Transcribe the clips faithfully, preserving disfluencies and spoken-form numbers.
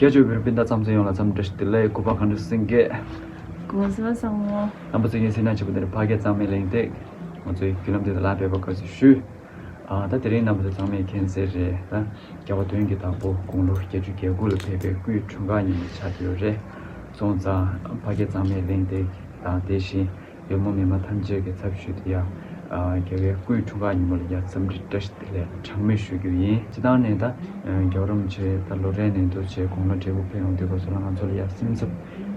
སྐད་སྤྱོད་བོད་རིགས་སྤུན་ཟླ་ཚང་མ་ཡོངས་ལ་འཚམས་འདྲི་བདེ་ལེགས། གུས་པ་གངས་ཏི་སེང་གེ། གུས་པ་བཟང་མོ། རྣམ་པ་ཚོས་ངའི་གཟིགས་གནང་བྱེད་པ་འདིར་ཕ་སྐད་གཙང་མའི་གླེང་སྟེགས། ང་ཚོའི་བརྒྱུད་ལམ་འདི་དང་ལག་པའི་བར་སྐབས་སུ་ཞུ། ཨ་ད་དེ་རིང་རྣམ་པ་ཚོ་ཚང་མས་མཁྱེན་གསལ་རེད། ད་རྒྱལ་བ་དོན་གྱི་བདག་པོ་དགུང་ལོ་བརྒྱད་ཅུ་གྱ་དགུ་ལ་ཕེབས་པའི་སྐུའི་འཁྲུངས་སྐར་ཉིན་མོ་ཆགས་ཀྱི་ཡོད་རེད། སོང་ཙང་ཕ་སྐད་གཙང་མའི་གླེང་སྟེགས་དང་དེ་བཞིན་ཡུལ་མི་མི་མང་ཐམས་ཅད་ཀྱི་ཚབ་ཞུས་ཏེ་ཡང་རྒྱལ་བའི་སྐུའི་འཁྲུངས་སྐར་ཉིན་མོ་ལ་ཡང་འཚམས་འདྲི་བཀྲ་ཤིས་བདེ་ལེགས་གྲངས་མེད་ཞུ་རྒྱུ་ཡིན། སྤྱིར་བཏང་ནས་ད་རྒྱལ་བ་རིན་པོ་ཆེ་ད་ལོ་རེ་ནས་འདུག་བྱས་དགུང་ལོ་བགྲེས་པོ་ཕེབས་ཡོང་དུས་སྐབས་སུ་ལ་ང་ཚོ་ལ་ཡང་སེམས་འཚབ་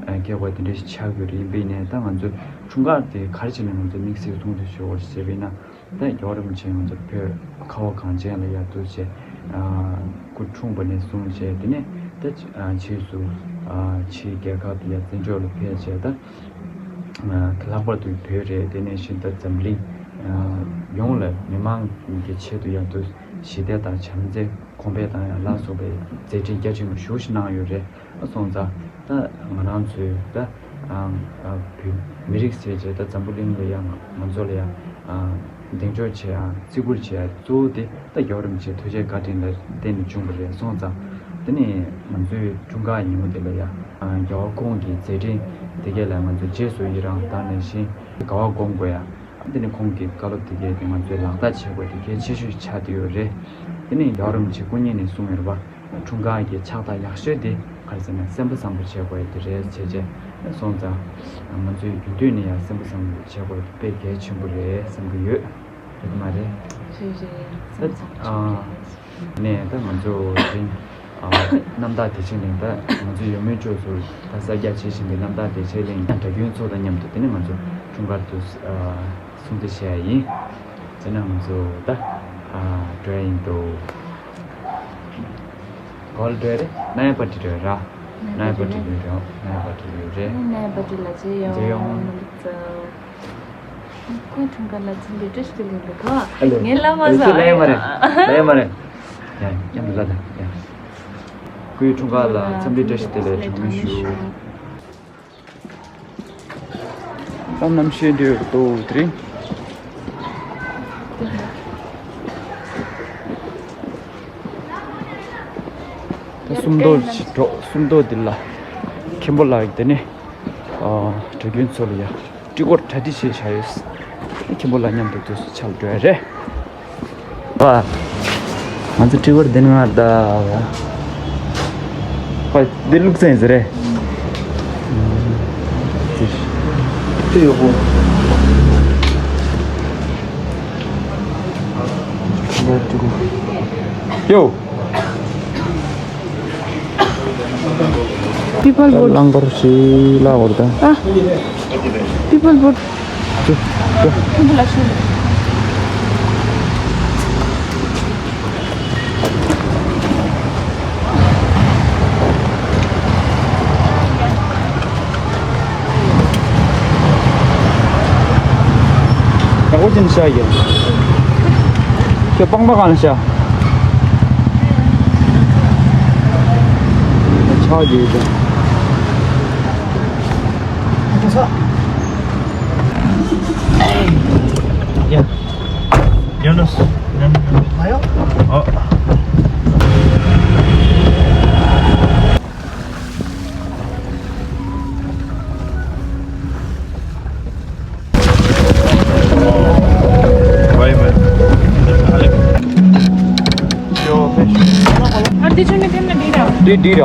སྐྱེ་དགོས་དེ་འདྲ་ཞིག་ཆགས་ཡོད་རེད། ཡིན་པས་ནས་ད་ང་ཚོའི་འཁྲུངས་སྐར་དེ་ག་རེ་བྱས་ནས་ང་ཚོ་དམིགས་བསལ་སྲུང་བརྩི་ཞུ་བར་བྱས་པས་ན། ད་རྒྱལ་བ་རིན་པོ་ཆེ་ང་ཚོ་བོད་ཁ་བ་གངས་ཅན་ལ་ཡར་འདུག་བྱས། སྐུ་འཁྲུངས་པ་ནས་བཟུང་བྱས་དེ་ནས་ད་ཕྱིས་སུ་ཕྱིའི་རྒྱལ་ཁབ་དེ་ཡར་བཙན་བྱོལ་ལ་ཕེབས་བྱས། ད་ལྷག་པར་དུ་བོད་རེད། དེ་ནས་བཞིན་ད་འཛམ་གླིང་ཡོངས་ལ་མི་མང་གི་ཆེད་དུ་ཡར་འདུག་ཞི་བདེ་དང་བྱམས་བརྩེ་གོང་འཕེལ་དང་ཡང་ལ་སོགས་པའི་མཛད་འཕྲིན་རྒྱ་ཆེན་པོ་ཞེ་པོ་ཞིག་གནང་ཡོད་རེད། སོང་ཙང་ད་ང་རང་ཚོའི་ད་ཨང་ཨ་བོད་མི་རིགས་ཟེར་བྱས་ད་འཛམ་བུ་གླིང་ལ་ཡང་ང་ཚོ་ལ་ཡང་ཨ་གདེང་འཇོག་བྱེད་ཡ་བརྩི་བཀུར་བྱེད་ཡ་གཙོ་བོ་དེ་ད་རྒྱལ་བ་རིན་པོ་ཆེའི་ཐུགས་རྗེ་བཀའ་དྲིན་ལ་བརྟེན་ནས་བྱུང་བ་རེད། སོང་ཙང་དེ་ནི་ང་ཚོའི་འཁྲུངས་སྐར་ཉིན་མོ་དེ་ལ་ཡང་ཨ་རྒྱལ་བ་ཁོང་གི་མཛད་འཕྲིན་དེ་གས་ལ་ང་ཚོ་རྗེས་སུ་ཡི་རང་དང་ནང་བཞིན་དགའ་བ་སྒོམ་དགོས་ཡ། དེ་ནི་ཁོང་གི་བཀའ་སློབ་དེ་གས་དེ་ང་ཚོས་ལག་བསྟར་བྱེད་དགོས་དེ་གལ་ཆེ་ཤོས་ཆགས་བསྡད་ཡོད་རེད། དེ་ནི་རྒྱལ་བ་རིན་པོ་ཆེ་སྐུ་ཉིད་ནས་གསུངས་ཡོད་རེད་པ། འཁྲུངས་སྐར་གྱི་ཕྱག་རྟགས་ཡག་ཤོས་དེ་ག་རེ་ཟེར་ན་སེམས་པ་བཟང་པོ་བྱེད་དགོས་ཡ་དེ་རེད་བྱས་རྗེས་སོང་ཙང་ང་ཚོའི་རྒྱུན་དུ་ནས་ཡང་སེམས་པ་བཟང་པོ་བྱེད་དགོས་ཡ་དེ་དཔེ་གལ་ཆེན་པོ་རེད་བསམ་གྱི་ཡོད། རེད་མ་རེད། རེད་རེད། ད་སེམས་བཟང་པོ་བྱེད་དགོས་རེད། ནས་ད་ང་ཚོ་དེ་རིང་ཨ་རྣམ་ཐར་བདེ་ཆེན་གླིང་། ད་ང་ཚོའི་ཡུལ་མི་ཕྱོགས་སུ་ད་གསར་རྒྱག་བྱེད་བཞིན་པའི་རྣམ་ཐར་བདེ་ཆེན་གླིང་གྲྭ་རྒྱུན་ཚོ་དང་མཉམ་དུ་དེ་ནས་ང་ཚོ་འཁྲུངས་སྐར་དུ་ཨ་སྲུང་བརྩི་བྱེད་ཡ་ཡིན། དེ་ནས་ང་ཚོ་ད་ཨ་འགྲོ་ཡ་ཡིན་འདུག་ག་པར་འགྲོ་ཡ་རེད། ནང་ཡ་པར་ཊི་འགྲོ་ཡ་ར། ནང་ཡ་པར་ཊི་འགྲོ་ཡ་ར། ནང་ཡ་པར་ཊི་འགྲོ་ཡ་རེད། ནང་ཡ་པར་ཊི་ལ་ཅི་ཡོང་། ཅི་ཡོང་། ཁོའི་འཁྲུངས་སྐར་ལ་འཚམས་འདྲི་བཀྲ་ཤིས་བདེ་ལེགས་འདུག་ག་ཨ་ལེ། ངས་ལབ་མ་ཨེ་ཟ། ལབ་ཡ་མ་རེད། ལབ་ཡ་མ་རེད། ཡ་མཉམ་དུ་ལབ་དང་ཡ། སྐུའི་འཁྲུངས་སྐར་ལ་འཚམས་འདྲི་བཀྲ་ཤིས་བདེ་ལེགས་གྲངས་མེད་ཞུ། གཏམ་རྣམ་བཤད་འདི་ཡོད་དོ་དེ་རིང་། ད་སུམ་མདོ་འགྲོ། སུམ་མདོ་འདི་ལ་མཁན་པོ་ལགས་དེ་ནས་ཨ་གྲྭ་རྒྱུན་ཚོ་ལ་ཡ་སྤྲི་གོར་གྲ་སྒྲིག་བྱས་བཞག་ཡོད། མཁན་པོ་ལགས་མཉམ་དུ་དུས་སུ་ཆ་ལ་འགྲོ་ཡ་རེད། ཨ། ང་ཚོ་སྤྲི་གོར་འདི་ནང་ད། ཨ། འདི་ལུག་རྫི་ཟེར་རེད། ཅི་ཡོད་པོ། ཡོ། People boat. རླངས་འཁོར་ཞིག་ལ་འོར་ད། ཨ། People boat. ཅུ། ཅུ། ཁོང་ཚོ་ལ་ཞུ། ཡག་པོ་ཅན་ཤ་ཡོད། ཁྱོད་པང་པ་གང་ལ་ཤ། ཆག་རྒྱུ་ཡོད་དོ། ཡ། ཡ་ལོས། ཡ་ལོས། ཨ། ཨ་འདི་ཆུ་ནི་ཐེམ་ན་འདི་ར། འདི་འདི་ར།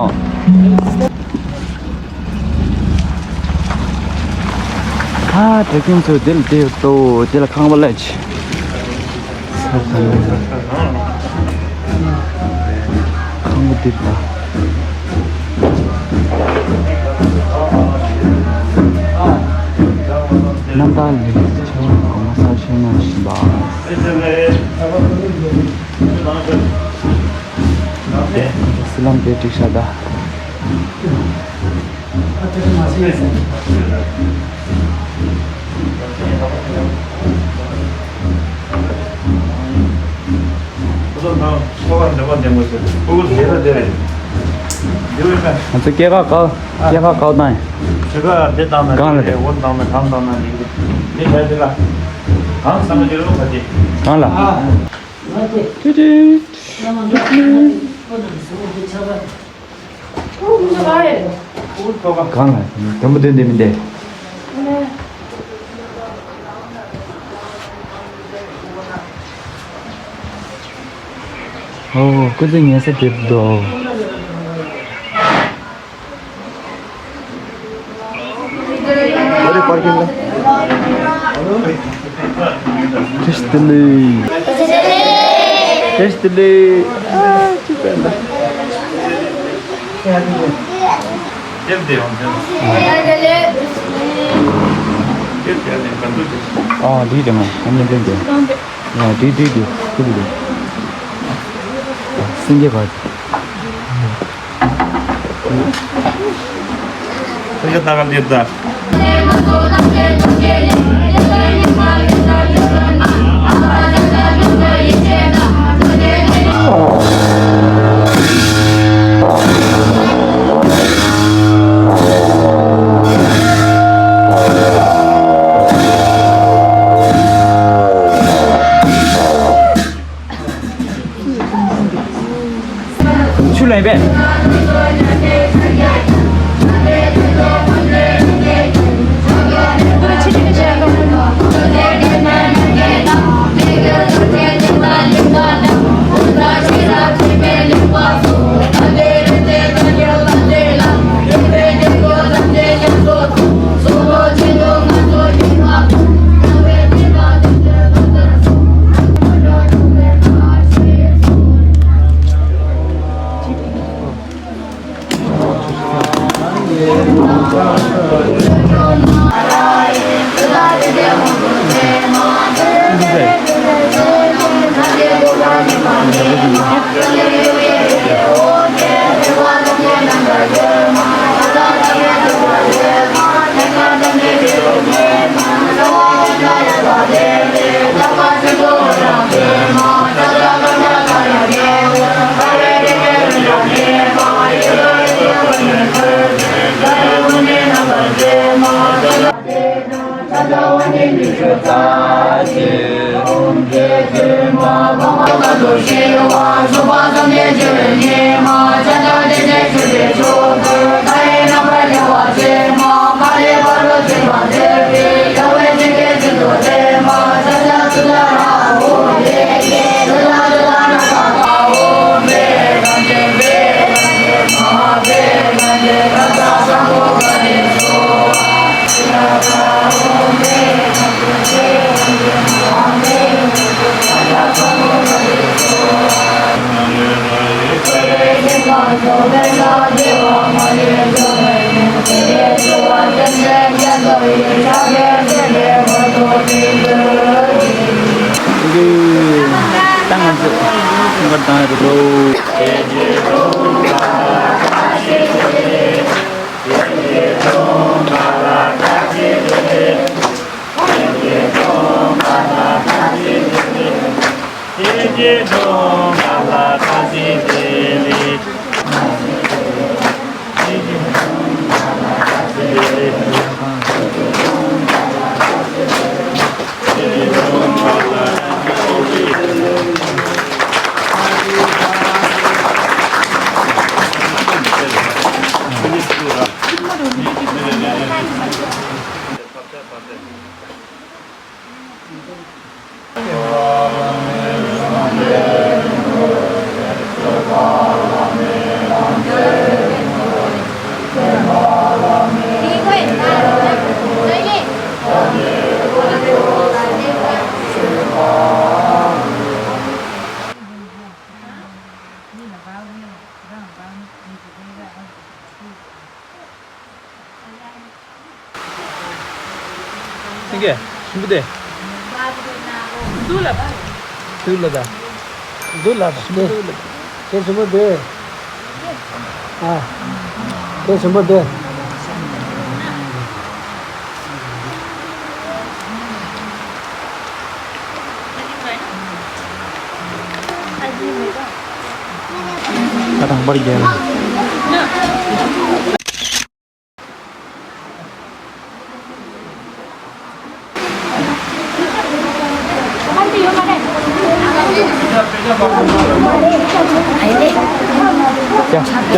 ཨ་དྲེ་ཀུན་ཚོ་དེ་ལ་དེ་ཡོད་དོ། དེ་ལ་ཁང་པ་ལ་ཆི། ཁང་པ་འདི་ལ། རྣམ་ཐར་ལས་ཆེན་གོང་མ་ས་ཆེན་མ་བཞིན་པ། དེ་སི་ལམ་དེ་འགྲིག་ཤག་ད། ང་ཚོ་སྐྱེལ་ཀ་བཀག་སྐྱེལ་ཀ་བཀག་བཏང་ཡིན། གང་ལ་རེད། གང་ལ། ཏུ་ཏུ། གང་ལ་དོན་པོ་དོན་དེ་མི་འདེ། ཨོ་ཀུན་ཏུ་ཉལ་ས་དེབ་དོ། ཨ་རེ་པར་ཀིང་ལ། བཀྲ་ཤིས་བདེ་ལེགས། བཀྲ་ཤིས་བདེ་ལེགས། ཨ་ཅི་པན་ད། ཨ་འདི་དེ་མ་ཨ་ནི་འདི་འདི་ཨ་འདི་འདི་འདི་འདི་འདི་སེང་གེ་བར། ཆུ་ལེན་པས། སེང་གེ་ཞིམ་པོ་དེ། སུ་ལ་བ། སུ་ལ་ད། འདུག་ལ་ད། དེ་ཞིམ་པོ་དེ། ཨ། དེ་ཞིམ་པོ་དེ། ད་དང་པར་རྒྱལ།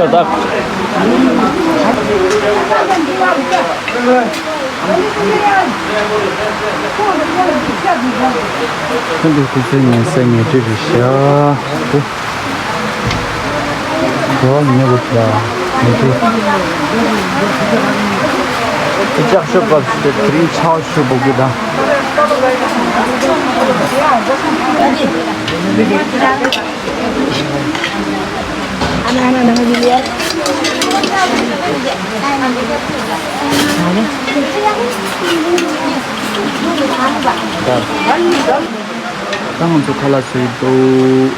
ད་ཁོང་ཚོ་ཁུ་སིམ་ངལ་སེ་ངལ་གྲི་རེད་ཤག་འདི་གོ་ཉེ་གི་ལ་ངལ་གྲི། ཅི་ལྕགས་ཤོ་བབས་ཤིག་དེ་རིང་ཆའོ་ཤོ་བབས་གི་ད། ད་ང་ཚོ་ཁ་ལག་བཟོས་འདུག་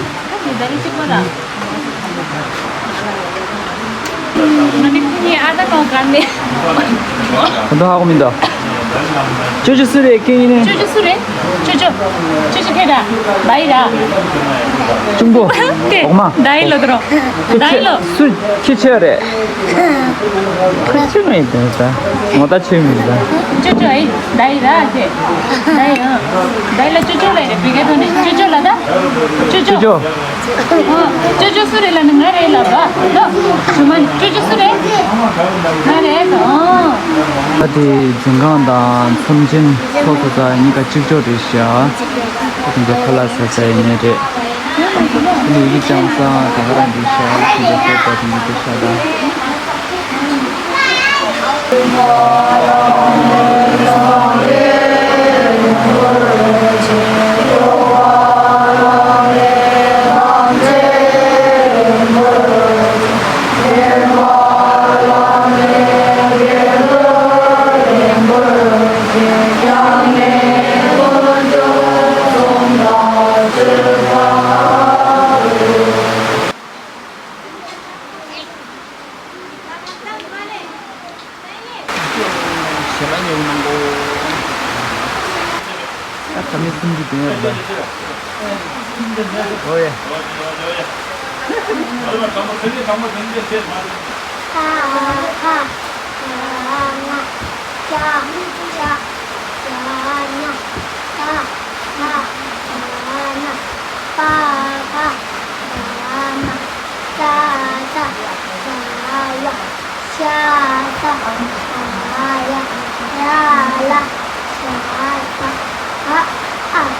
ད་ཧ་གོ་མི་འདུག་ཅོ་ཅོ་སུ་རེད། སྐད་ཡིན་ནི། ཅོ་ཅོ་སུ་རེད། ཅོ་ཅོ། ཅོ་ཅོ་ཁྱེད་ར། ད་ཡི་ར། གཅུང་པོ། ཏེ། འོག་མ། ད་ཡི་ལོ་དོ་རོ། ད་ཡི་ལོ། སུ་ཁྱི་ཆེ་རེད། ཁྱི་ཆེ་མེད་དེ་ད། ངོ་ད་ཆེ་མེད་ད། ཅོ་ཅོ་ཨི། ད་ཡི་ར་ཁྱེད། ད་ཡི་ཨ། ད་ཡི་ལ་ཅོ་ཅོ་ལ་རེད། བི་གེ་ཐོ་ནས་ཅོ་ཅོ་ལ་ད། ཅོ་ཅོ། ཅོ་ཅོ། ཅོ་ཅོ་སུ་རེད་ལབ་ན་ང་རེད་ལབ་པ། ལོ། ཞུ་མ་ཅོ་ཅོ་སུ་རེད། ང་རེད་ཨང་། ད་དེ་འཛིན་ཁང་དང་ཚོམས་ཆེན་ཚོགས་ས་ཚ་གཉིས་ཀ་གཅིག་ལྕོགས་རེད་ཤག་ཁོ་ཚོ་ཁ་ལག་ཟ་ས་ཡིན་ནི་རེད། ལུག་གི་ལྕང་ས་དེ་ག་རང་རེད་ཤག་ཁོ་ཚོ་ཁྱད་པར་དེ་འདྲ་རེད་ཤག་ད། ཞལ་ལག་ཉོ་གི་གནང་གོ། ད་ཁ་མི་སུམ་ཅུ་དེ་ཡོད་རེད་པ། ཨོ་ཡེ། ཨ་ཧ། ཨ་ཧ། ཅ་ཅ་ཅ་ན། ཏ་ཏ་ཏ་ན། པ་པ་པ་མ། ཙ་ཙ་ཙ་ལ། ཤ་ས་ཤ་ཡ། ར་ལ་ཤ་ས། ཨ་ཨ།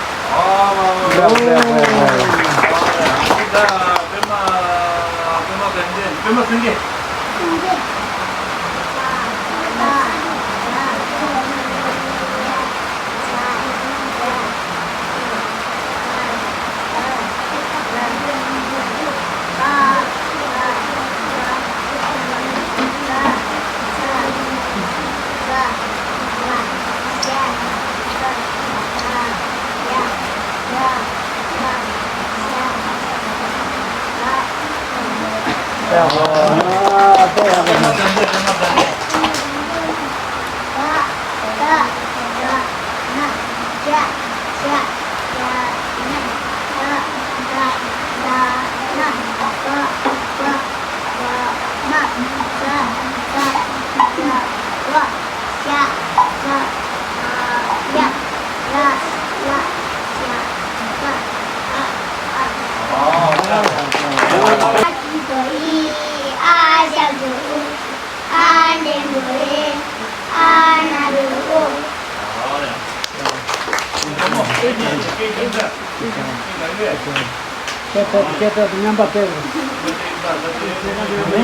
སྐད་གྲགས་སྐད་གྲགས་སུ་མཉམ་པ་སྤྲད་རེད།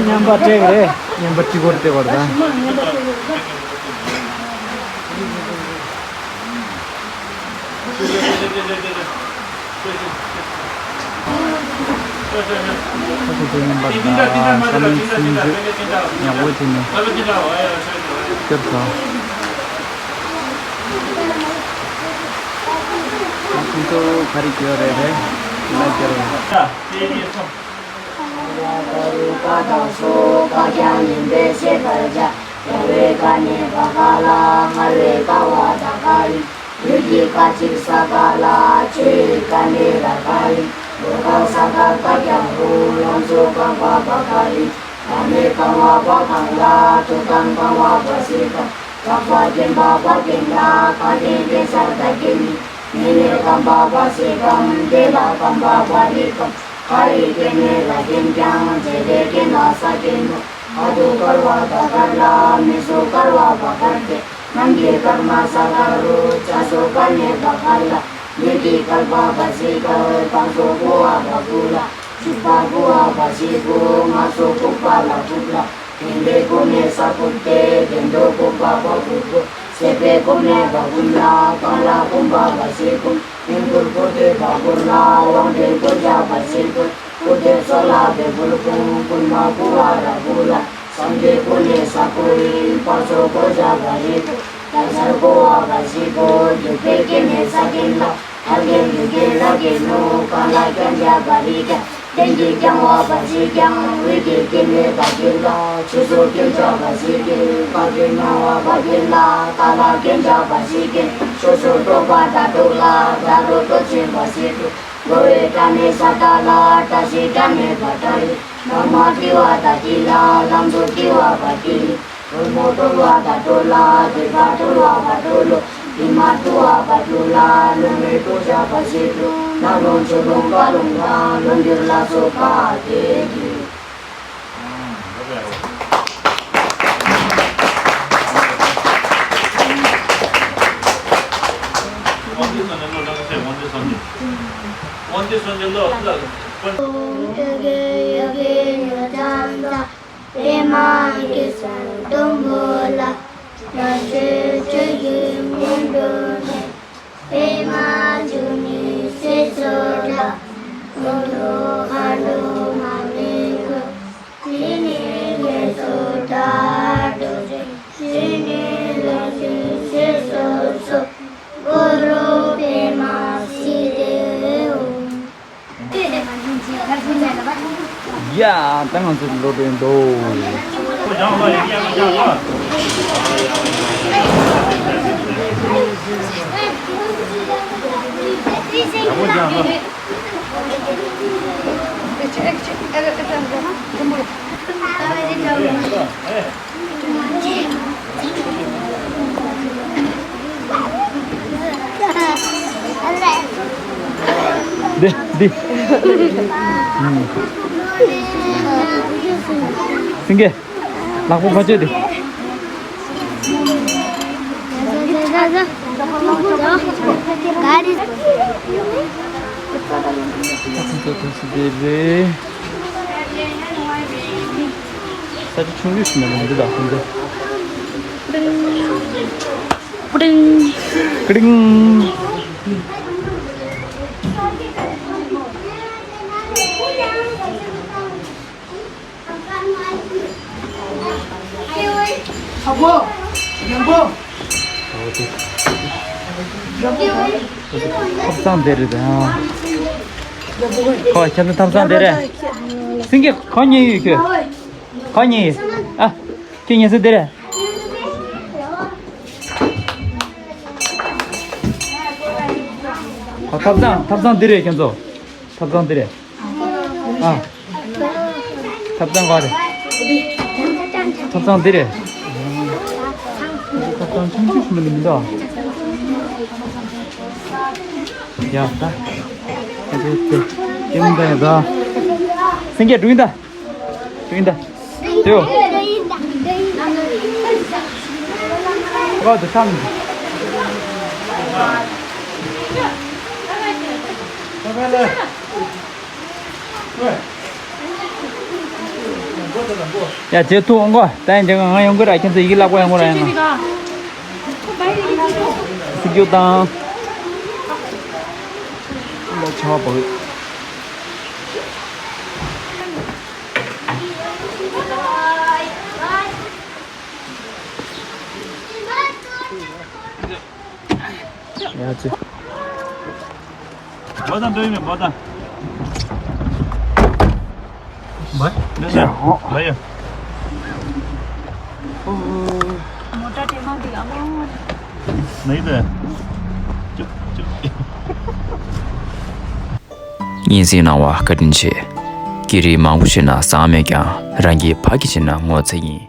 མཉམ་པ་སྤྲད་རེད། མཉམ་པ་གཅིག་པོར་སྤྲད་པར་ད། ཁོ་ཚོ་དེ་མིན་པར་ད་ས་མིན་སུམ་ཅུ་ཉག་པོ་དེ་ནས་སྐྱོར་དང་། ཁོང་ཚོ་ག་རེ་སྐྱོར་རེད་རེད། དེ་ལ་སྐྱོར་རེད། ཁ་ཡི་སྐྱེ་གནས་ལ་སྐྱེ་ཀྱང་། རྗེས་ལས་སྐྱེ་ལ་ས་སྐྱེ་ནོ། ཨ་དུ་དཀར་བ་དང་དཀར་ལ། མི་སུ་དཀར་བ་བ་དཀར་སྟེ། ནམ་གྱི་སྐར་མ་ས་དཀར་རུ། ཆ་སུ་དཀར་ནས་བ་དཀར་ལ། ལུས་ཀྱི་དཀར་བ་བ་སི་དཀར། བ་སོ་བུ་བ་བ་བུ་ལ། ཕྱུག་པ་བུ་བ་བ་སི་བུ། ང་སོ་ཕུག་པ་ལ་ཕུག་ལ། དེ་འདྲའི་ཀུན་ནས་ས་ཀུན་ཏེ། དེ་འདྲ་ཀུན་པ་བ་ཀུན་པོ། སྲེད་པའི་ཀུན་ནས་བ་ཀུན་ལ། གང་ལ་ཀུན་པ་བ་སི་ཀུན། དེ་འདུལ་པོ་དེ་བ་ཀུན་ལ། དབང་དེ་ཀུན་བྱ་བ་སི་ཀུན། ཀུན་དེ་སོ་ལ་བེ་ཀུན་ཀུན། ཀུན་མ་ཀུ་བ་ར་ཀུ་ལ། སངས་རྒྱས་ཀུན་ནས་ས་ཀུན་ཡིན། བ་སོ་ཀོ་བྱ་བ་རི་ཀུན། ད་སར་ཀོ་བ་བ་སི་ཀུན། འདུས་པའི་སྐྱེ་གནས་ས་སྐྱེ་ལ། ཐར་རྒྱན་འདུས་སྐྱེ་ལ་སྐྱེ་ནོ། གང་ལ་ཀྱང་བྱ་བ་རི་ཀྱང་། རྟེན་གྱི་ཀྱང་བ་བ་སི་ཀྱང་། དབུས་ཀྱི་སྐྱེ་གནས་བ་སྐྱེ་ལ། ཆོས་སོ་སྐྱེ་བྱ་བ་སི་སྐྱེ། བ་སྐྱེ་ན་བ་བ་སྐྱེ་ལ། ད་ལ་སྐྱེ་བྱ་བ་སི་སྐྱེ། ཆོས་སོ་གྲོགས་པ་ད་གྲོགས་ལ། ད་རོ་གྲོགས་ཆེན་བ་སི་གྲོགས། འགྲོ་བའི་དྲ་ནས་ས་དྲ་ལ། བཀྲ་ཤིས་དྲ་ནས་བ་དྲ་ཡི། ལམ་མ་བྲི་བ་ད་བྲི་ལ། ལམ་དུ་བྲི་བ་བ་བྲི་ཡི། གྲོལ་མོ་གྲོལ་བ་ད་གྲོལ་ལ། སྒྲིབ་པ་གྲོལ་བ་བ་གྲོལ་ལོ། སྒྲིབ་མ་གྲོལ་བ་བ་གྲོལ་ལ། ལོང་མེ་གྲོལ་བྱ་བ་ཞིག་གྲོལ། ན་ལོང་ཆོས་ལོང་བ་ལོང་དང་ལོངས་སྤྱོད་ལ་སོགས་པ་སྟེ་གྲོལ། དབང་དུས་སངས་རྒྱས་ལོ་ལ་ཁ་ཤས། དབང་དུས་སངས་རྒྱས། དབང་དུས་སངས་རྒྱས་ལོ་ལ་ཁོ། ཡོ་གི་ཡོ་གི་ཉོ་ཙམ་ཙམ། པདྨ་གེ་སར་སྡོང་པོ་ལ། རྒྱ་ཆེ་ཆོས་ཀྱི་སྔོན་འགྲོ་ནས། པདྨ་འབྱུང་གནས་སྲས་སུ་འདྲ། ཀུན་ཏུ་ཧ་རུ་མ་ཎི་བསྐུལ། དེ་ནས་ལས་སུ་དགྲ་བཅོམ། དེ་ནས་ལས་ཀྱི་རྗེས་སུ་སོང་། གུ་རུ་པདྨ་སིདྡྷི་ཧཱུྃ། ཡ། ད་ང་ཚོ་ལོ་དྲན་འདུག་འདི་འདི། སེང་གེ། ལག་པ་ཕར་ཕྱོགས་དེ། འདི་རེད། ས་ཆ་ཆུང་ཆུང་ཞིག་ནས་མི་འདུག་ད་ཁོང་ཚོ། ཀྲིང་། ཀྲིང་། ཨ་ཁོ། ཡང་ཁོ། ཐབ་ཚང་དེ་རེད་ཨ། ཁོ་ཁྱེད་ཚོ་ཐབ་ཚང་དེ་རེད། སེང་གེ་ཁོ་ཉལ་ཡོད་ཁྱོད། ཁོ་ཉལ་ཡོད་ཨ། ཁྱོད་ཉལ་ས་དེ་རེད། ཁོ་ཐབ་ཚང་ཐབ་ཚང་དེ་རེད་ཁྱེད་ཚོ། ཐབ་ཚང་དེ་རེད། ཨ། ཐབ་ཚང་ག་རེད། ཐབ་ཚང་འདི་རེད། ཐབ་ཚང་ཆུང་ཆུང་ཞིག་མིན་མི་འདུག་ཡ་ད། ཨ་ཙི་ཙི། ཡིན་ད་ཡ་ད། སེང་གེ་འགྲོ་ཡིན་ད། འགྲོ་ཡིན་ད། དེའོ། ག་དུ་ཐང་། ཡ་ཇེ་ཐུ་ཨོང་གོ་ད་ཡང་ཇེ་ང་ཡོང་གི་ར་ཁྱེད་ཚོ་ཡི་གེ་ལག་པ་ཡོང་གི་ར་ཡང་ང་སི་ཀྱུ་དང་ལ་ཆ་བ། ཡ་ཙི། བོ་དང་འདོད་ཡིན་མེད་བོ་དང་། བ། འདི་ཡ་ཧོ། བ་ཡ། མོ་ཊ་དེ་མང་གི་ཨ་མོ། ནི་དེ། ཅུག་ཅུག་སྙན་སེང་གནང་བ་བཀའ་དྲིན་ཆེ། སྐད་རིགས་མང་པོ་ཤེས་ན་བཟང་མེད་ཀྱང་རང་གི་ཕ་གི་བྱས་ན་ངོ་ཚ་ཡིན།